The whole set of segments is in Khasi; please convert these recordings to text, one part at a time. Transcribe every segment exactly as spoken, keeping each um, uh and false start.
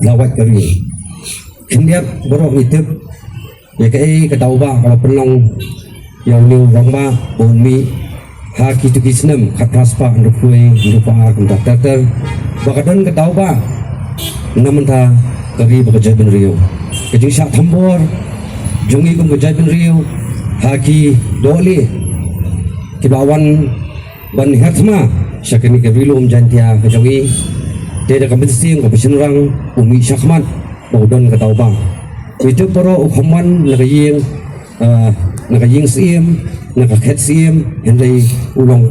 la wait ka ri. Khyndiat baroh ngi tip ïa kaei ka daw ba ka la pynlong ïa une u rangbah ba un mih ha kito ki snem khatphra spah hynriewphew hynriewphew ar kumta ter ter, ba ka don ka daw ba na mynta ka ri bad ka jaitbynriew, ka jingshah thombor jong ngi kum ka jaitbynriew ha ki dohlieh kiba wan ban hiar thma sha kane ka Ri Lum Jaiñtia ka jong ngi. Te da ka mynsiem kaba shynrang u mih shakhmat ba u don ka daw ba. Ngi tip baroh u kham wan na ka ïing, ah, na ka ïing syiem, na ka khet syiem, hynrei u long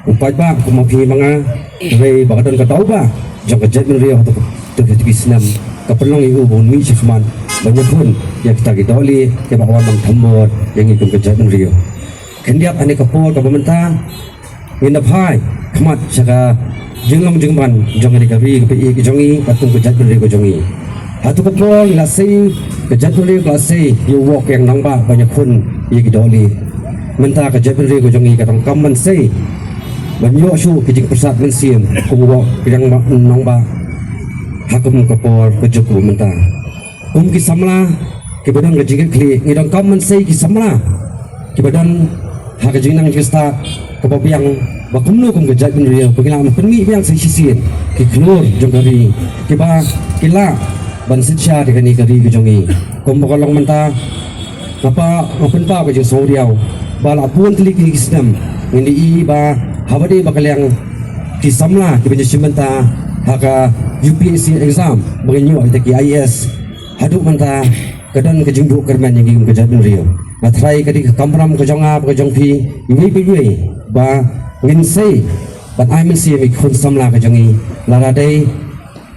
u paidbah kum ma phi ma nga, hynrei ba ka don ka daw ba jong ka jaitbynriew ha kito ki snem ka pynlong ïa u ba un mih shakhmat ban ïakhun ïa kita ki dohlieh kiba wan ban thombor ïa ngi kum ka jaitbynriew. Khyndiat ha kane ka por kaba mynta ngin da phai khmat sha ka jinglong jingman jong kane ka ri kaba ïeit ka jong ngi bad kum ka jaitbynriew ka jong ngi. Hato ka por ngi la sei, ka jaitbynriew ka la sei ïa u wok ïa u nongbah ban ïakhun ïa ki dohlieh. Mynta ka jaitbynriew ka jong ngi ka donkam ban sei ban ïoh shuh ki jingpyrsad mynsiem kum u wok ïa u nongbah ha kum ka por ka juk kaba mynta. Kum ki samla kiba don ka jingkitkhlieh, ngi donkam ban sei ki samla kiba don ha ka jingnang jingstad kaba biang, ba kumno kum ka jaitbynriew ba ngi lah ban pynmih biang sa shisien ki khlur jong ka ri kiba ki lah ban synshar ïa kane ka ri ka jong ngi. Kumba ka long mynta, nga pynpaw ka jingsngewriaw ba la bun tylli ki snem ngin ïohi ba haba dei ba ka liang ki samla kiba ïashim bynta ha ka U P S C exam ba ngin ïoh ïa ki I A S, haduh mynta ka don ka jingduh kyrmen ïa ngi kum ka jaitbynriew. Nga tharai ka dei ka kamram ka jong nga bad ka jong phi iwei pa iwei ba ngin sei ban ai mynsiem ïa ki khun samla ka jong ngi, lada dei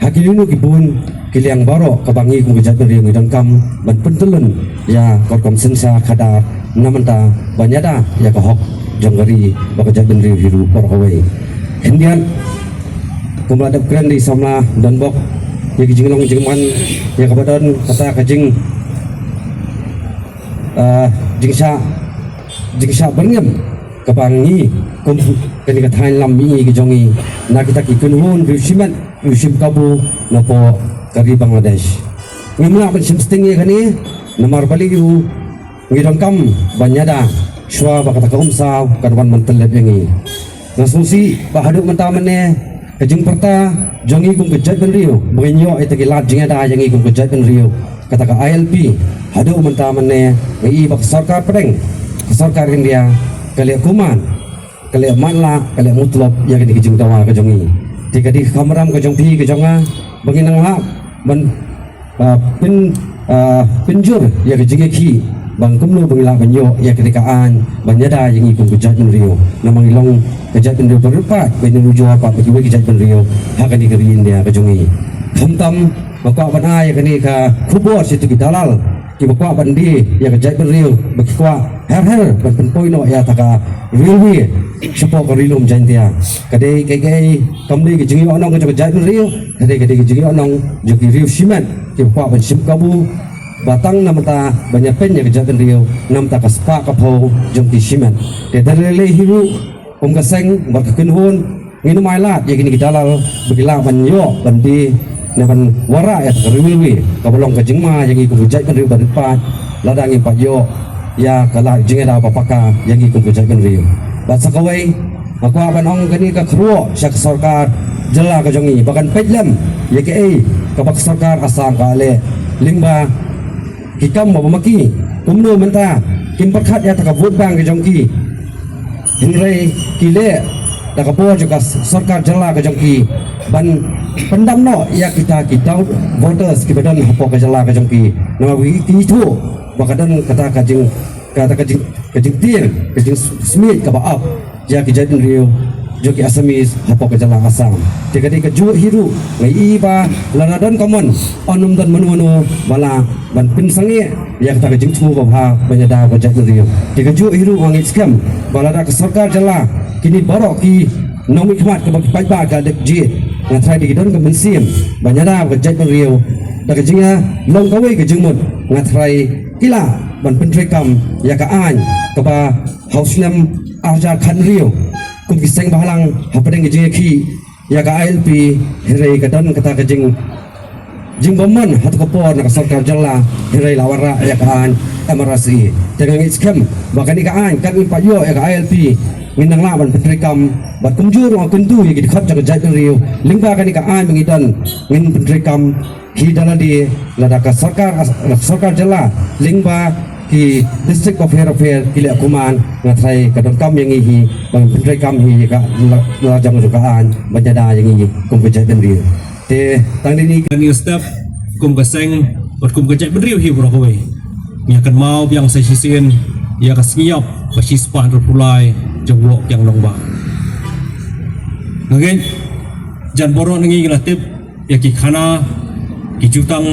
ha ki lino ki bun ki liang baroh kaba ngi kum ka jaitbynriew ngi donkam ban pyntyllun ïa ka rukom synshar khadar na mynta ban ïada ïa ka hok jong ka ri bad ka jaitbynriew hi ruh baroh kawei. Khyndiat, kumba la dep kren da i samla Donbok, ïa ka jinglong jingman, ïa kaba don kata ka jing, ah, jingshah, jingshah byrngem kaba ngi kum kane ka thaiñ lam mihngi ka jong ngi na kita ki kynhun riewshimet riewshim kabu napoh ka ri Bangladesh. Ngim lah ban shim sting ïa kane namar balei ruh ngi donkam ban ïada shuwa ba kata ka umsaw kan wan ban tyllep ïa ngi. Nga sngewsih ba haduh mynta mynne ka jingpyrta jong ngi kum ka jaitbynriew ba ngin ïoh ïa kita ki lad jingïada ïa ngi kum ka jaitbynriew, kata ka I L P, haduh mynta mynne nga i ba ka sorkar pdeng, ka sorkar India ka leh kuman, ka leh matlah, ka leh mutlop ïa kane ka jingdawa ka jong ngi. Te ka dei ka kamram ka jong phi ka jong nga ba ngin nang lah ban, ah, pyn, ah, pynjur ïa ka jingïakhih ba kumno ba ngi lah ban ïoh ïa kane ka aiñ ban ïada ïa ngi kum ka jaitbynriew. Namar ngi long ka jaitbynriew ba rit paid ba ngin ujor pat bad kiwei ki jaitbynriew ha kane ka ri India ka jong ngi. Khamtam nga kwah ban ai ïa kane ka khubor sha kito ki dalal kiba kwah ban die ïa ka jaitbynriew ba ki kwah her her ban pynpoi noh ïa kata ka railway shapoh ka Ri Lum Jaiñtia. Ka dei kaei kaei kam dei ka jingïohnong ka jong ka jaitbynriew, ka dei ka dei ka jingïohnong jong ki riewshimet kiba kwah ban shim kabu ba tang na mynta ban ïapeiñ ïa ka jaitbynriew na mynta ka spah ka phew jong ki shimet. Te da lei lei hi ruh kum ka seng bad ka kynhun ngin ym ailad ïa kine ki dalal ba ki lah ban ïoh ban die ne ban wanrah ïa ka railway kaba long ka jingma ïa ngi kum ka jaitbynriew ba rit paid lada ngim pat ïoh ïa ka lad jingïada ba paka ïa ngi kum ka jaitbynriew. Bad sa kawei nga kwah ban ong kane ka kyrwoh sha ka sorkar jylla ka jong ngi ba kan peit lem ïa kaei kaba ka sorkar Assam ka leh lyngba ki kam ba ma ki, kumno mynta kim pyrkhat ïa kata ka vote bank ka jong ki. Hynrei ki leh da ka bor jong ka sorkar jylla ka jong ki ban pyndam noh ïa kita ki doubt voters kiba don hapoh ka jylla ka jong ki. Namar ki ithuh ba ka don kata ka jing, kata ka jing, ka jingtieng, ka jingsmit kaba ap ïa ki jaitbynriew jong ki Assamese hapoh ka jylla Assam. Te ka dei kajuh hi ruh nga i ba lada don ka mon, un ym don mano mano ba lah ban pynsangeh ïa kata ka jingthmu kaba bha ban ïada ka jaitbynriew. Te kajuh hi ruh nga ngeit skhem ba lada ka sorkar jylla, kine baroh ki nongmihkhmat kiba ki paidbah ka dep jied, nga tharai dei ki don ka mynsiem ban ïada ka jaitbynriew da ka jingïalong kawei ka jingmut. Nga tharai ki lah ban pyntreikam ïa ka aiñ kaba ha u snem arhajar khathynriew kum ki seng bhalang hapdeng ka jingïakhih ïa ka I L P, hynrei ka don kata ka jing, jingbymman ha kata ka por na ka sorkar jylla, hynrei la wanrah ïa ka aiñ M R S E. Te nga ngeit skhem ba kane ka aiñ, katba ngin pat ïoh ïa ka I L P, ngin nang lah ban pyntreikam bad kumjuh ruh nga kyntu ïa ki dkhot jong ka jaitbynriew lyngba kane ka aiñ ba ngi don, ngin pyntreikam hi da lade, lada ka sorkar, sorkar jylla lyngba ki district bapher bapher ki leh kumne. Nga tharai ka donkam ïa ngi hi ban pyntreikam hi ïa ka la, la jong jong ka aiñ ban ïada ïa ngi kum ka jaitbynriew. Te tang dei ni, ngi ïa step kum ka seng bad kum ka jaitbynriew hi baroh kawei, ngi ïa kynmaw biang sa shisien ïa ka sngi ïap ba shispah hynriewphew lai jong u Woh Kiang Nangbah. Nga ngeit jan baroh na ngi ngi la tip ïa ki khana, ki jutang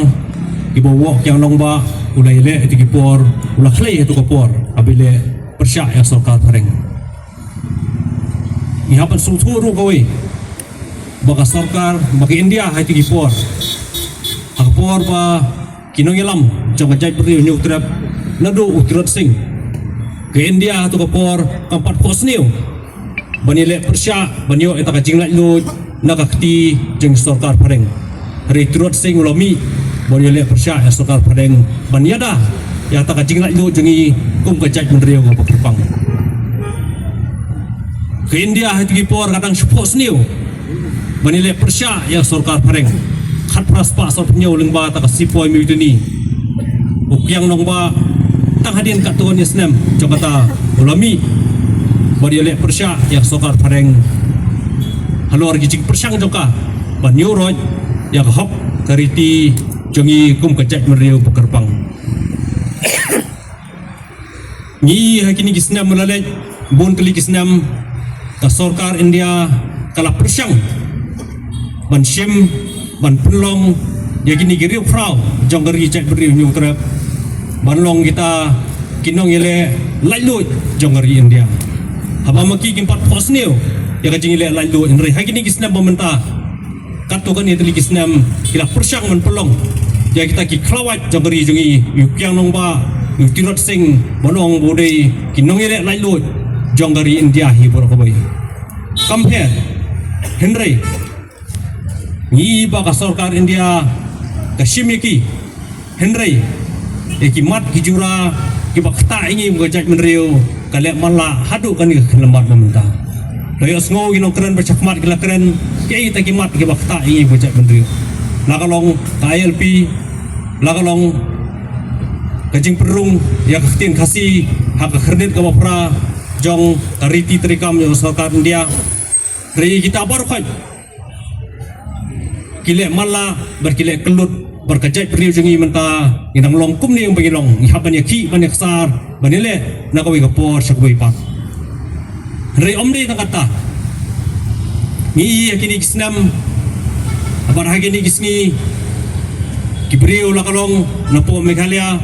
kiba u Woh Kiang Nangbah u la ïaleh ha kito ki por, u la khlei ha kito ki por haba u leh pyrshah ïa ka sorkar phareng. Ngi hap ban sngewthuh ruh kawei ba ka sorkar, ba ka India ha kito ki por, ha ka por ba ki nongïalam jong ka jaitbynriew Hynñiewtrep naduh u Tirot Sing, ka India ha kito ki por kam pat phohsniew ban ïaleh pyrshah ban ïoh ïa kata ka jinglaitluid na ka kti jong ka sorkar phareng. Hynrei u Tirot Sing u la mih ban ïaleh pyrshah ïa ka sorkar phareng ban ïada ïa kata ka jinglaitluid jong ngi kum ka jaitbynriew kaba kyrpang. Ka India ha kito ki por ka dang shu phohsniew ban ïaleh pyrshah ïa ka sorkar phareng. Khatphra spah sawphew hynñiew lyngba kata ka Sepoy Mutiny, u Kiang Nangbah tang hadien katto katne snem jong kata u la mih ban ïaleh pyrshah ïa ka sorkar phareng halor ki jingpyrshang jong ka ban ïuhroit ïa ka hok ka riti jong ngi kum ka jaitbynriew ba kyrpang. Ngi ïohi ha kine ki snem ba la leit, bun tylli ki snem ka sorkar India ka la pyrshang ban shim, ban pynlong ïa kine ki riewphraw jong ka ri jaitbynriew Hynñiewtrep ban long kita ki nongïaleh laitluid jong ka ri India. Haba ma ki kim pat phohsniew ïa ka jingïaleh laitluid, hynrei ha kine ki snem ba mynta, katto katne tylli ki snem ki la pyrshang ban pynlong ïa kita ki khlawait jong ka ri jong ngi, ïa u Kiang Nangbah, ïa u Tirot Sing, ban ong ba u dei ki nongïaleh laitluid jong ka ri India hi baroh kawei. Kam pher, hynrei ngi ïohi ba ka sorkar India ka shim ïa ki, hynrei ïa ki mat ki jura kiba ktah ïa ngi kum ka jaitbynriew ka leh matlah haduh kane ka khyllipmat ba mynta. La ïohsngew ïa ki nongkren ba shakhmat ki la kren, kiei kita ki mat kiba ktah ïa ngi kum ka jaitbynriew. La ka long ka I L P, la ka long ka jingpynrung ïa ka ktien Khasi ha ka khyrnit kaba phra jong ka riti treikam jong ka sorkar India. Hynrei kita baroh khoit ki leh matlah bad ki leh kyllut bad ka jaitbynriew jong ngi mynta. Ngi dang long kumne ba ngi long, ngi hap ban ïakhih, ban ïaksar, ban ïaleh na kawei ka por sha kawei pat. Hynrei ym dei tang kata, ngi ïohi ha kine ki snem bad ha kine ki sngi, ki briew la ka long napoh Meghalaya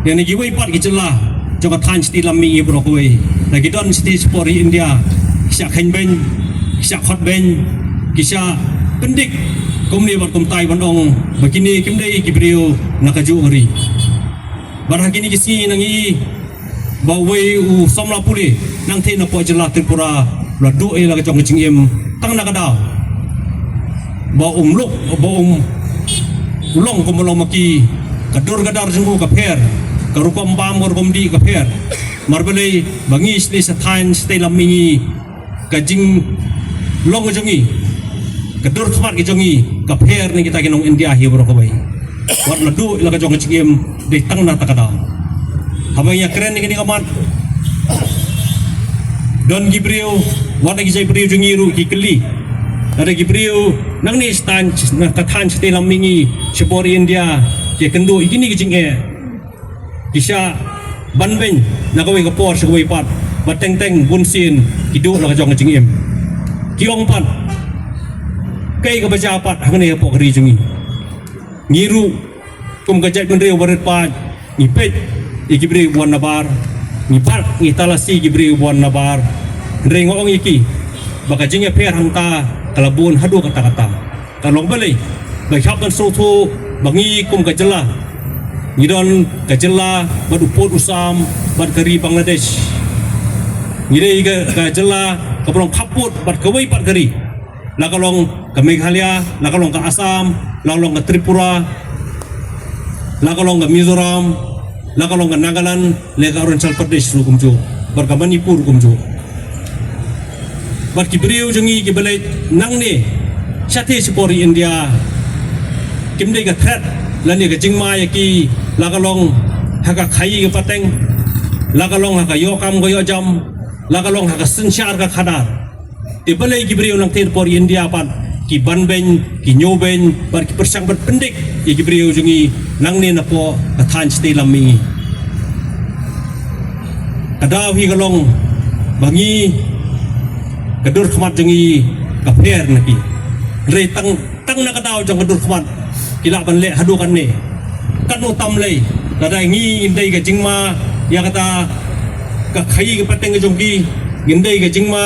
ne na kiwei pat ki jylla jong ka thaiñ shatei lam mihngi baroh kawei, la ki don shatei shapoh ri India, ki shah kheiñ beiñ, ki shah khot beiñ, ki shah pyndik kumne bad kumtai ban ong ba kine kim dei ki briew na kajuh ka ri. Bad ha kine ki sngi ngi ïohi ba uwei u samla pule nangtei napoh jylla Tripura u la duh ïa la ka jong ka jingim tang na ka daw ba um long, ba um long kumba long ma ki. Ka dur ka dar jong u ka pher, ka rukom bam ka rukom dih ka pher. Namar balei? Ba ngi sha thaiñ shatei lam mihngi, ka jinglong ka jong ngi, ka dur khmat ka jong ngi ka pher na kita ki nong India hi baroh kawei. Wat la duh ïa la ka jong ka jingim dei tang na kata ka daw. Haba ngi ïakren ïa kane ka mat, don ki briew, wat la ki jaitbynriew jong ngi ruh ki kylli. Lada ki briew nangne sha thaiñ, na ka thaiñ shatei lam mihngi shapoh ri India ki ïakynduh ïa kine ki jingeh, ki shah ban beiñ na kawei ka por sha kawei pat, ba teng teng bunsien ki duh la ka jong ka jingim. Ki ong pat, kaei kaba jia pat hangne hapoh ka ri jong ngi? Ngi ruh kum ka jaitbynriew barit pat ngi peit ïa ki briew ba wan nabar, ngi bat, ngi talasi ïa ki briew ba wan nabar. Hynrei nga ong ïa ki ba ka jingïapher hangta ka la bun haduh katta katta. Ka long balei? Ba ngi hap ban sngewthuh ba ngi kum ka jylla ngi don ka jylla bad u pud u sam bad ka ri Bangladesh. Ngi dei ka, ka jylla kaba long khappud bad kawei pat ka ri. La ka long ka Meghalaya, la ka long ka Assam, la ka long ka Tripura, La ka long ka Mizoram, la ka long ka Nagaland, la ka Arunachal Pradesh ruh kumjuh, bad ka Manipur kumjuh. Bad ki briew jong ngi ki ba leit nangne shatei shipor ri India, kim dei ka threat lane ka jingma ïa ki, la ka long ha ka khaii ka pateng, la ka long ha ka ïoh kam ka ïoh jam, la ka long ha ka synshar ka khadar. Te balei ki briew nangtei por India pat ki ban beiñ, ki ñiew beiñ, bad ki pyrshang ban pyndik ïa ki briew jong ngi nangne napoh ka thaiñ shatei lam mihngi? Ka daw hi ka long ba ngi, ka dur khmat jong ngi ka pher na ki. Hynrei tang tang na ka daw jong ka dur khmat ki lah ban leh haduh katne. Katno tam lei, lada ngi ngin dei ka jingma ïa kata ka khaii ka pateng ka jong ki, ngin dei ka jingma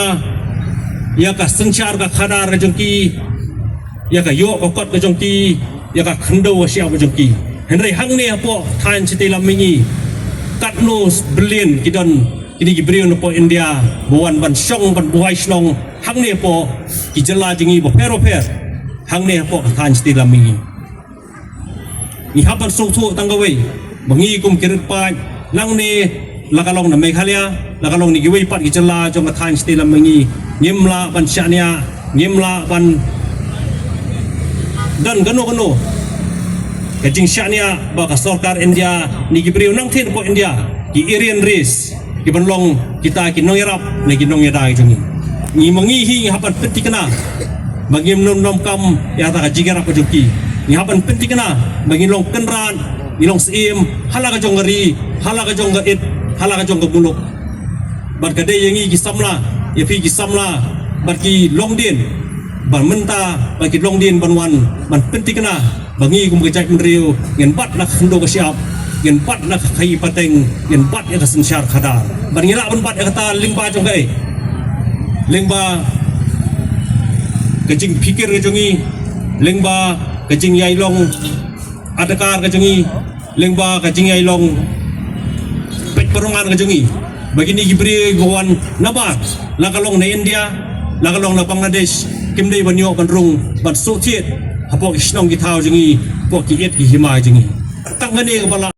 ïa ka synshar ka khadar ka jong ki, ïa ka ïoh ka kot ka jong ki, ïa ka khyndew ka shyiap ka jong ki. Hynrei hangne hapoh thaiñ shatei lam mihngi, katno billion ki don kine ki briew napoh India ba wan ban shong ban buhai shnong hangne hapoh ki jylla jong ngi bapher bapher, hangne hapoh ka thaiñ shatei lam mihngi. Ngi hap ban sngewthuh tang kawei ba ngi kum ki rit paid nangne, la ka long na Meghalaya, la ka long na kiwei pat ki jylla jong ka thaiñ shatei lam mihngi, ngim lah ban shaniah, ngim lah ban don kano kano ka jingshaniah ba ka sorkar India ne ki briew nangtei napoh India ki Aryan race ki ban long kita ki nongïarap ne ki nongïada jong ngi. Ngi ma ngi hi ngi hap ban pynthikna ba ngim nym donkam ïa kata ka jingïarap ka jong ki. Ngi hap ban pynthikna ba ngi long kynrad, ngi long syiem ha la ka jong ka ri, ha la ka jong ka it, ha la ka jong ka muluk. Bad ka dei ïa ngi ki samla, ïa phi ki samla bad ki longdien, ban mynta bad ki longdien ban wan, ban pynthikna ba ngi kum ka jaitbynriew ngin bat na ka khyndew ka shyiap, ngin bat na ka khaii pateng, ngin bat ïa ka synshar khadar. Bad ngi lah ban bat ïa kata lyngba jong kaei? Lyngba ka jingpyrkhat ka jong ngi, lyngba ka jingïailong adkar ka jong ngi, lyngba ka jingïailong peit parong ka jong ngi. Ba kine ki briew ba wan nabar, la ka long na India, la ka long na Bangladesh, kim dei ban ïoh ban rung ban shu thied hapoh ki shnong ki thaw jong ngi, hapoh ki it ki hima jong ngi. Tang kane kaba lah